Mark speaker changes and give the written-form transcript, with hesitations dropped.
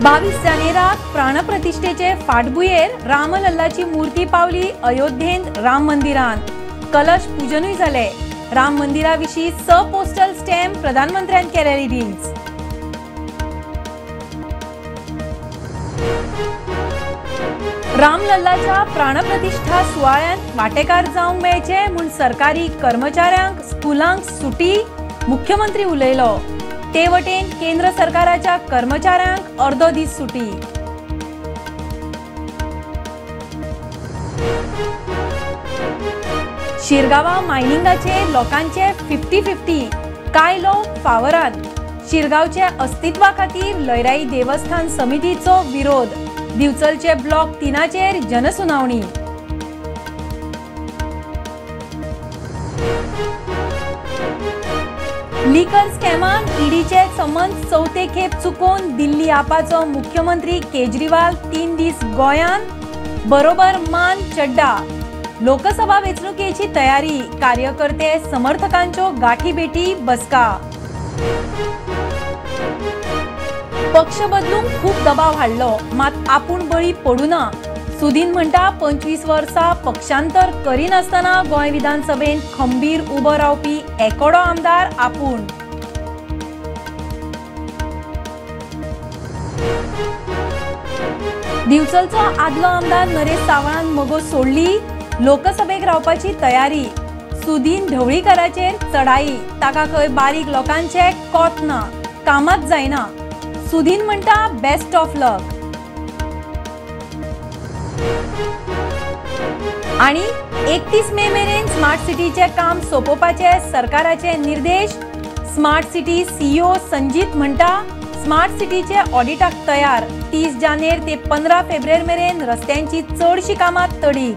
Speaker 1: 22 जानेराक प्राणप्रतिष्ठेचे फाटभुंयेर रामलल्लाची मूर्ती पावली अयोध्येंत राम मंदिरांत. कलश पूजनूय जालें. राम मंदिरा विशीं 6 पोस्टल स्टॅम्प प्रधानमंत्र्यान केले रिलीज. रामलल्लाच्या प्राणप्रतिष्ठा सुवाळ्यांत वांटेकार जावंक मेळचे म्हूण सरकारी कर्मचाऱ्यांक स्कुलांक सुटी, मुख्यमंत्री उलयलो. ते वटेन केंद्र सरकाराच्या कर्मचाऱ्यांक अर्दो दीस सुटी. शिरगांवा मायनिंगाचे लोकांचे 50-50, कांय लोक फावरात. शिरगांवचे अस्तित्वा खातीर लयराई देवस्थान समितीचो विरोध. दिवचलचे ब्लॉक 3चेर जनसुनावणी. लिकर स्कॅमान ईडीचे समन्स चवथे खेप चुकोवन दिल्ली आपाचो मुख्यमंत्री केजरीवाल 3 दीस गोंयांत, बरोबर मान चड्डा. लोकसभा वेंचणुकेची तयारी, कार्यकर्ते समर्थकांच्यो गाठीभेटी बसका. पक्ष बदलूंक खूब दबाव हाडलो, मात आपूण बळी पडूना. सुदीन म्हणटा 25 वर्सां पक्षांतर करिनासतना गोंय विधानसभेंत खंबीर उबो रावपी एकोडो आमदार आपूण. दिवचलचो आदलो आमदार नरेश सावळान मगो सोडली, लोकसभेक रावपाची तयारी. सुदीन ढवळीकराचेर चढाई, ताका खंय बारीक लोकांचे कोत ना, कामात जायना. सुदीन म्हणटा बेस्ट ऑफ लक. आणि 31 मे मेरेन स्मार्ट सिटीचे काम सोंपोवपाचे सरकाराचे निर्देश. स्मार्ट सिटी सीईओ संजीत म्हणटा स्मार्ट सिटीचे ऑडिटाक तयार. 30 जानेर ते 15 फेब्रुवारी मेरेन रस्त्यांची चडशी कामां तडीक.